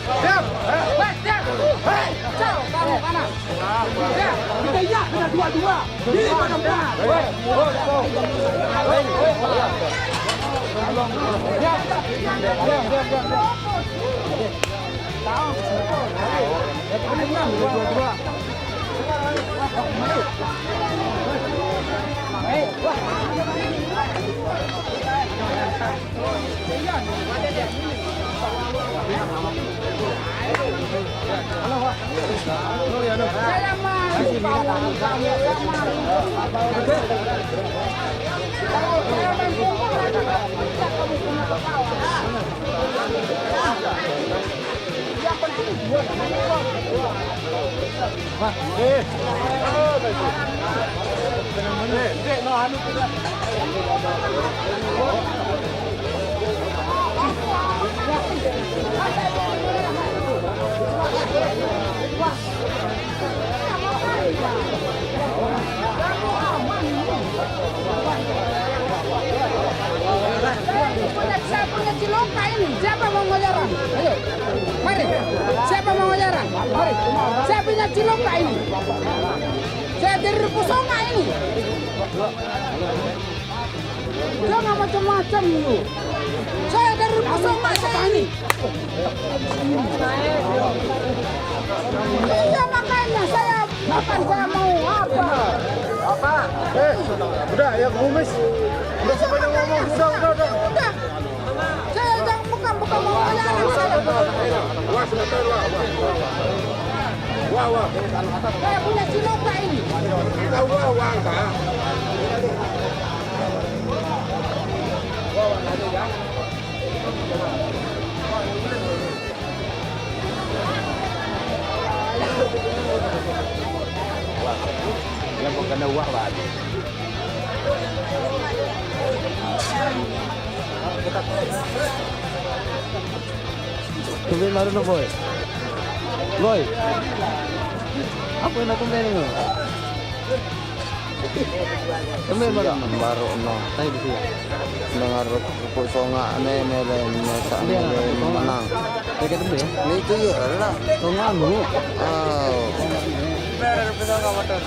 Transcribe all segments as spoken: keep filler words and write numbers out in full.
Siap. Wes, siap. Hei. Jauh, kamu kanan. Siap. Kita iya, kena dua-dua. Di depan empat. Siap. Siap, siap, siap, siap. Tahu. Dua-dua. Saya punya cilokak ini, siapa mau ngoyaran? Ayo, mari. Siapa mau ngoyaran? Mari. Saya punya cilokak ini. Saya dari Pusonga ini. Jangan macam-macam lu. Saya dari Pusonga saya ini. Iya, makanya saya makan, saya mau apa? Apa? Eh, udah, yang kumis. Udah, sebanyak ngomong. Udah, udah, udah. Udah. Saya jangan bukan, bukan mau ngoyaran saya. Wah, sebentar, wah, wah, wah. Wah, wah. Saya punya cilokak ini. Kita wah, wah, Kak. Wah, yang kau kena wah, wah. Tumben baru no, Boy. Boy. Apa yang nak tumben no? Tumben baru. Siap, baru no. Tadi di sini. Dengar Pusonga ni mele masa mele menang. Dia kata dia. Ni tu ya lah. Pusonga lu. Oh.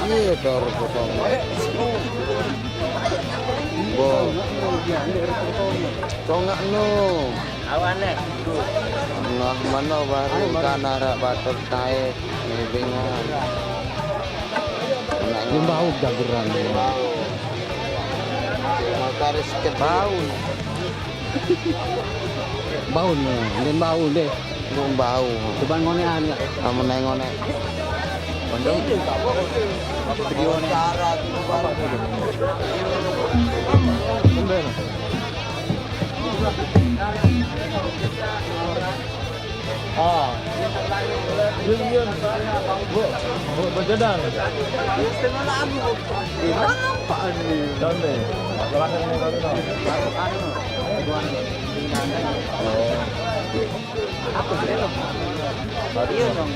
Iya, baru Pusonga. Bo. Pusonga no. Awane. Nah, mana baru kan arah batur tae. Bingung. Dia bau jaguran. Mataris ke bau. Bau ni, dia bau deh. Belum bau. Coba ngonean ya. Kamu naik ngonek. Kondom. Video ni. Ah. Yun, yun. Bu, bu, bu, jadang. Apaan ni? Daun deh. Gelasan ini, daun deh. Oh. Apa sih lo? Iya dong.